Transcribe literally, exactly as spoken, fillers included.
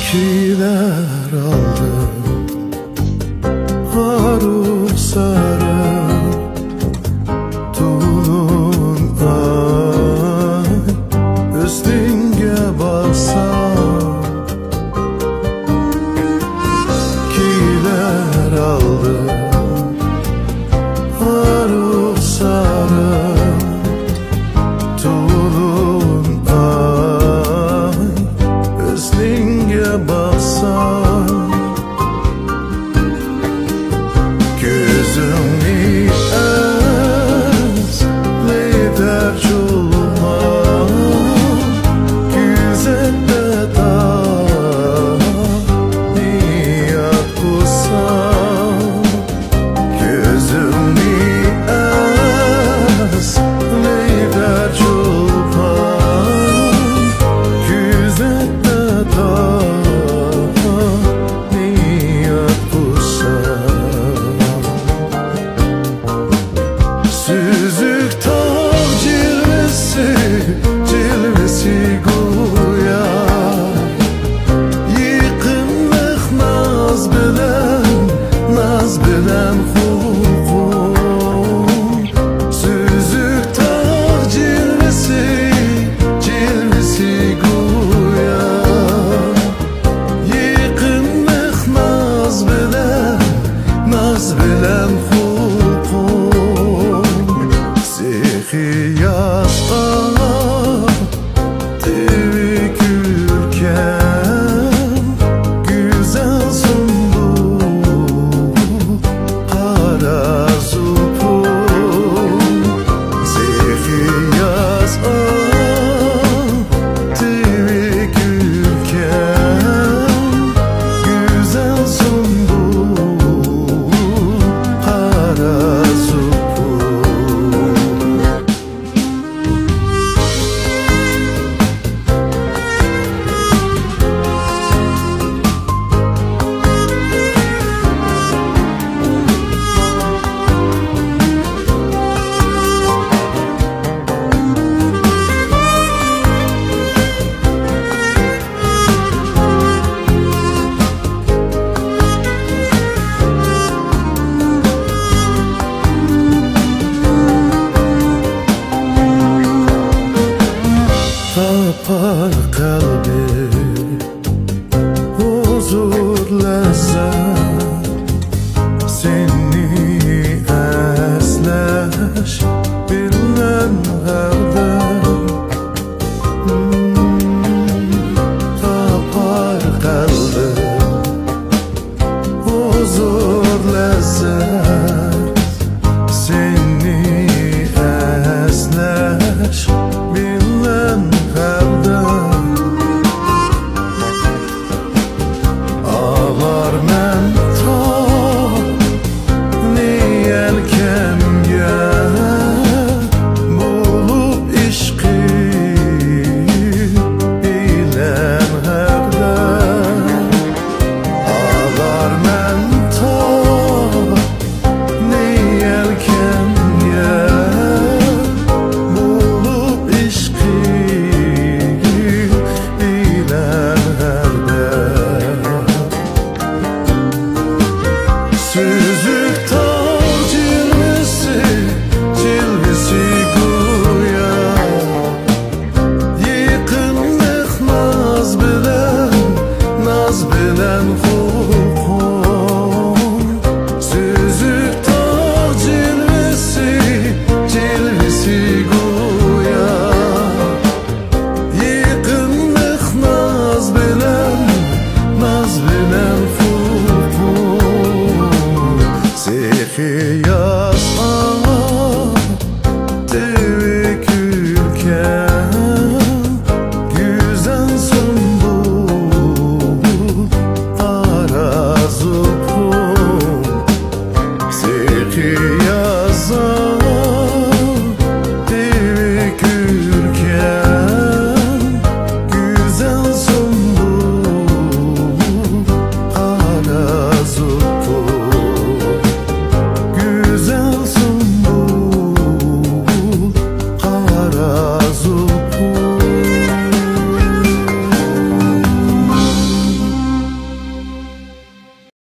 كېلەر ئالدىمغا رۇخسارىڭ، تولۇن ئاي ھۆسنۈڭگە باقسام، كېلەر ئالدىمغا رۇخسارىڭ، تولۇن ئاي ھۆسنۈڭگە باقسام، كۆزۈڭنى ئەسلەيدە چولپان، كۆزۈڭدە تاڭنى ياتقۇزسام، كۆزۈڭنى ئەسلەيدە چولپان، كۆزۈڭدە تاڭنى ياتقۇزسام. سۈزۈك تاغ جىلۋىسى، جىلۋىسى گويا، يېقىملىق ناز بىلەن، ناز بىلەن خۇلقۇم. سۈزۈك تاغ جىلۋىسى، جىلۋىسى گويا، يېقىملىق ناز بىلەن، ناز بىلەن خۇلقۇم. سېخىي ياز ئاڭا تىۋى كۈلكەم، گۈزەل سۇمبۇل قارا زۇپۇل. سېخىي ياز ئاڭا تىۋى كۈلكەم، گۈزەل سۇمبۇل قارا زۇپۇل. تاپار قەلبىم